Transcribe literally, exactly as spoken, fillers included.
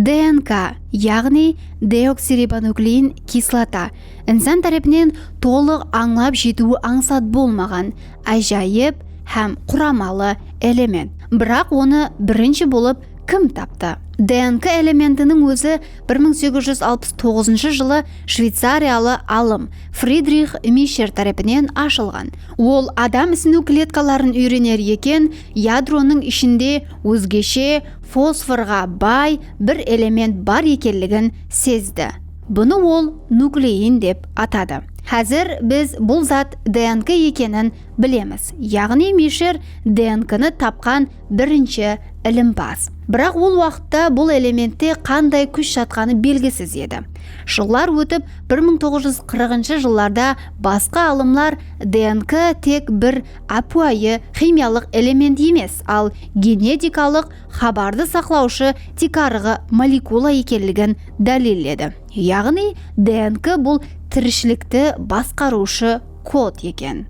D N K, yaǵnıy deoksiribonuklein kislota, insan tárepinen tolıq ańlap jetiwi ańsat bolmaǵan, ájayıp hám quramalı element. Biraq onı birinshi bolıp kim taptı? D N K elementiniń ózi bir mıń segiz júz alpıs toǵızınshı jılı shveycariyalı alım Fridrix Misher tárepinen ashılǵan. Ol adam isiniw kletkaların úyrener eken, yadronıń ishinde ózgeshe fosforǵa bay bir element bar ekenligin sezdi. Bunı ol nuklein dep atadı. Házir biz bul zat D N K ekenin bilemiz. Yaǵnıy Misher D N K-nı tapqan birinshi ilimpaz. Biraq ol waqıtta bul elementte qanday kúsh jatqanı belgisiz edi. Jıllar ótip, bir mıń toǵız júz qırqınshı jıllarda basqa alımlar D N K tek bir ápiwayı ximiyalıq element emes, al genetikalıq xabardı saqlawshı tiykarǵı molekula ekenligin dálilledi. Yaǵnıy D N K bul tirishilikti basqarıwshı kod eken.